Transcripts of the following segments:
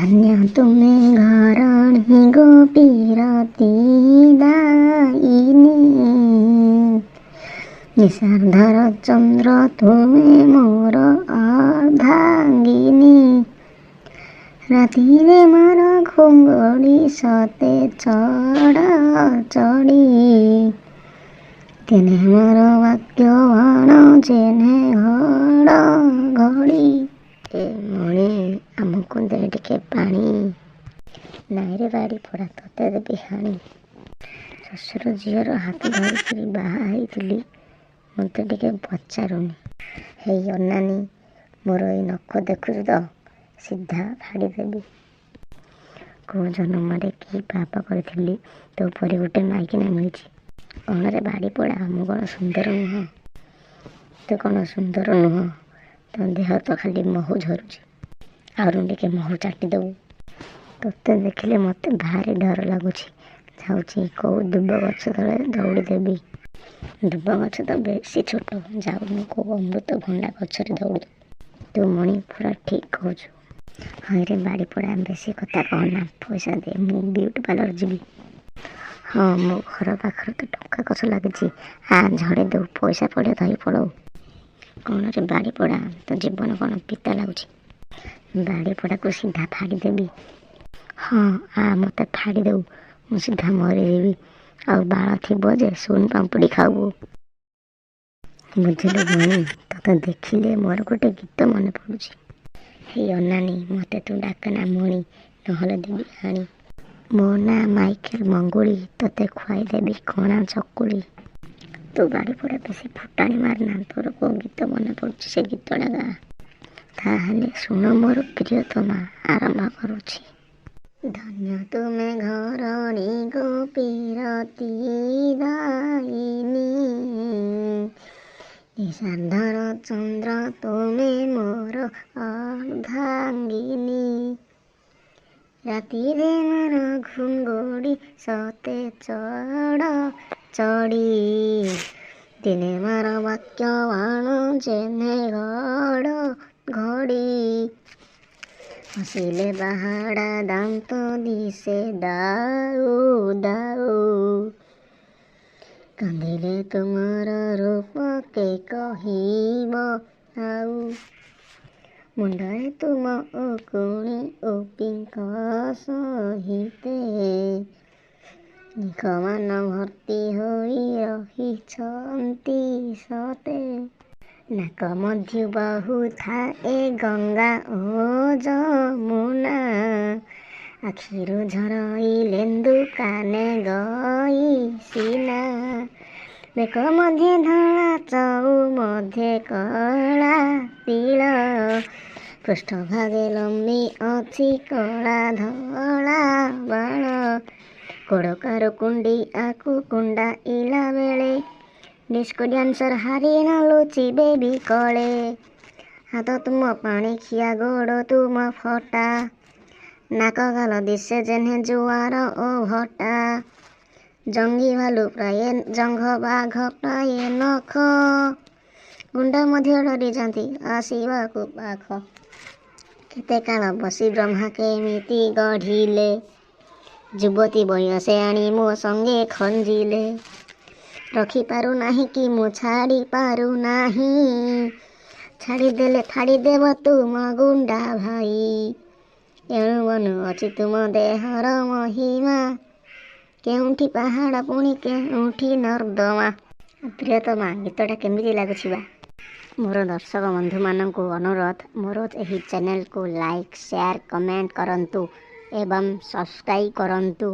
ଧନ୍ୟ ତୁମେ ଘରଣୀ ଗୋ ପୀରତି ଦାୟିନୀ, ନିଶାର୍ଦ୍ଧର ଚନ୍ଦ୍ର ତୁମେ ମୋର ଅର୍ଦ୍ଧାଙ୍ଗିନୀ। ରାତିରେ ମାର ଘୁଙ୍ଗୁଡ଼ି ସତେ ଚଡ଼ ଚଡ଼ି, ଦିନେ ମାର ବାକ୍ୟ ବାଣ ଯେହ୍ନେ ଘଡ଼ ଘଡ଼ି। ଏ ମଣି, ଆମକୁ ଦେ ଟିକେ ପାଣି। ନାଇଁରେ ବାଡ଼ି ପୋଡ଼ା, ତତେ ଦେବି ହାଣି। ଶ୍ୱଶୁର ଝିଅର ହାତ ଧରିକିରି ବାହା ହେଇଥିଲି, ମୋତେ ଟିକେ ପଚାରୁନି। ହେଇ ଅନାନି, ମୋର ଏଇ ନଖ ଦେଖୁଛୁ ତ, ସିଧା ଫାଡ଼ିଦେବି। କେଉଁ ଜନମରେ କି ପାପ କରିଥିଲି, ତୋ ପରି ଗୋଟେ ମାଇକିନା ମିଳିଛି। କ'ଣରେ ବାଡ଼ି ପୋଡ଼ା, ମୁଁ କ'ଣ ସୁନ୍ଦର ନୁହଁ? ତୁ କ'ଣ ସୁନ୍ଦର ନୁହଁ? ତୋ ଦେହ ତ ଖାଲି ମହୁ ଝରୁଛି, ଆହୁରି ଟିକେ ମହୁ ଚାଟିଦେବୁ। ତୋତେ ଦେଖିଲେ ମୋତେ ଭାରି ଡର ଲାଗୁଛି, ଯାଉଛି କେଉଁ ଦୁବ ଗଛ ତଳେ ଦଉଡ଼ି ଦେବି। ଦୁବ ଗଛ ତ ବେଶୀ ଛୋଟ, ଯାଉନୁ କେଉଁ ଅମୃତଭଣ୍ଡା ଗଛରେ ଦଉଡ଼ି ଦେବୁ। ତୁ ମଣି ପୁରା ଠିକ୍ କହୁଛୁ। ହଇରେ ବାଡ଼ି ପୋଡ଼ା, ବେଶୀ କଥା କହନା, ପଇସା ଦେ, ମୁଁ ବିୟୁଟି ପାର୍ଲର ଯିବି। ହଁ, ମୋ ଘର ପାଖରେ ତ ଟଙ୍କା ଗଛ ଲାଗିଛି, ଆ ଝଡ଼େଇ ଦେବୁ, ପଇସା ପଡ଼ିବ ଧରି ପଳଉ। କ'ଣରେ ବାଡ଼ି ପୋଡ଼ା, ତୋ ଜୀବନ କ'ଣ ପିତା ଲାଗୁଛି? ବାଡ଼ି ପୋଡ଼ାକୁ ସିଧା ଫାଡ଼ିଦେବି। ହଁ, ଆ ମୋତେ ଫାଡ଼ିଦେବୁ, ମୁଁ ସିଧା ମରିଯିବି, ଆଉ ବାଳ ଥିବ ଯେ ସୁନ୍ ପାମ୍ପୁଡ଼ି ଖାଇବୁ। ବୁଝିଲୁ ଭଉଣୀ, ତୋତେ ଦେଖିଲେ ମୋର ଗୋଟେ ଗୀତ ମନେ ପଡ଼ୁଛି। ହେଇ ଅନାନି, ମୋତେ ତୁ ଡାକନା ମଣି, ନହେଲେ ଦେବି ହାଣି। ମୋ ନାଁ ମାଇକେଲ ମଙ୍ଗୁଳି, ତୋତେ ଖୁଆଇଦେବି କଣା ଚକୁଳି। ତୁ ବାଡ଼ି ପୋଡ଼ା ବେଶୀ ଫୁଟାଣି ମାରନା, ତୋର କେଉଁ ଗୀତ ମନେ ପଡ଼ୁଛି ସେ ଗୀତଟା ଗା। ତାହେଲେ ଶୁଣ ମୋର ପ୍ରିୟତମା, ଆରମ୍ଭ କରୁଛି। ଧନ୍ୟ ତୁମେ ଘରଣୀ ଗୋ ପୀରତି ଦାୟିନୀ, ନିଶାର୍ଦ୍ଧର ଚନ୍ଦ୍ର ତୁମେ ମୋର ଅର୍ଦ୍ଧାଙ୍ଗିନୀ। ରାତିରେ ମାର ଘୁଙ୍ଗୁଡ଼ି ସତେ ଚଡ଼ ଚଡ଼ି, ଦିନେ ମାର ବାକ୍ୟ ବାଣ ଯେହ୍ନେ ଘଡ଼ ଘଡ଼ି। ହସିଲେ ବାହାଡ଼ା ଦାନ୍ତ ଦିଶେ ଦାଉ ଦାଉ, କାନ୍ଦିଲେ ତୁମର ରୂପ କେ କହିବ ଆଉ। ମୁଣ୍ଡରେ ତୁମ ଉକୁଣି ପିଙ୍କ ସହିତେ, ନିଖମାନ ଭର୍ତ୍ତି ହୋଇ ରହିଛନ୍ତି ସତେ। ନାକ ମଧ୍ୟୁ ବହୁଥାଏ ଗଙ୍ଗା ଓ ଯମୁନା, ଆଖିରୁ ଝରଇ ଲେନ୍ଦୁ କାନେ ଗଇ ସିନା। ବେକ ମଧ୍ୟେ ଧଳା ଚଉ ମଧ୍ୟେ କଳା ତିଳ, ପୃଷ୍ଠଭାଗେ ଲମ୍ବି ଅଛି କଳା ଧଳା ବାଳ। କୋଡ଼କାରୁ କୁଣ୍ଡିଆକୁ କୁଣ୍ଡାଇଲା ବେଳେ, ଡିସ୍କୋ ଡ୍ୟାନ୍ସର ହାରିଣ ଲୁଚିବେ ବିକଳେ। ହାତ ତୁମ ପାଣିଖିଆ, ଗୋଡ଼ ତୁମ ଫଟା, ନାକ ଗାଲ ଦିଶେ ଯେହ୍ନେ ଜୁଆର ଓ ଭଟା। ଜଙ୍ଗି ଭାଲୁ ପ୍ରାୟେ ଜଙ୍ଘ ବାଘ ପ୍ରାୟେ ନଖ, ଗୁଣ୍ଡ ମଧ୍ୟ ଡରିଯାନ୍ତି ଆସିବାକୁ ପାଖ। କେତେ କାଳ ବସି ବ୍ରହ୍ମା କେମିତି ଗଢ଼ିଲେ, ଯୁବତୀ ବୟସେ ଆଣି ମୋ ସଙ୍ଗେ ଖଞ୍ଜିଲେ। ରଖିପାରୁନାହିଁ କି ମୁଁ ଛାଡ଼ି ପାରୁନାହିଁ, ଛାଡ଼ିଦେଲେ ଫାଡ଼ିଦେବ ତୁମ ଗୁଣ୍ଡା ଭାଇ। ଏଣୁ ମନୁ ଅଛି ତୁମ ଦେହର ମହିମା, କେଉଁଠି ପାହାଡ଼ ପୁଣି କେଉଁଠି ନର୍ଦ୍ଦମା। ପ୍ରିୟତମା, ଗୀତଟା କେମିତି ଲାଗୁଛି ବା? ମୋର ଦର୍ଶକ ବନ୍ଧୁମାନଙ୍କୁ ଅନୁରୋଧ, ମୋର ଏହି ଚ୍ୟାନେଲକୁ ଲାଇକ୍, ସେୟାର, କମେଣ୍ଟ କରନ୍ତୁ ଏବଂ ସବସ୍କ୍ରାଇବ୍ କରନ୍ତୁ।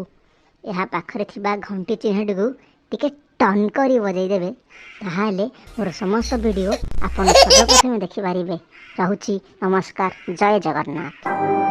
ଏହା ପାଖରେ ଥିବା ଘଣ୍ଟି ଚିହ୍ନଟିକୁ ଟିକେ ଟନ୍ କରି ବଜାଇଦେବେ, ତାହେଲେ ମୋର ସମସ୍ତ ଭିଡ଼ିଓ ଆପଣ ସର୍ବପ୍ରଥମେ ଦେଖିପାରିବେ। ରହୁଛି, ନମସ୍କାର, ଜୟ ଜଗନ୍ନାଥ।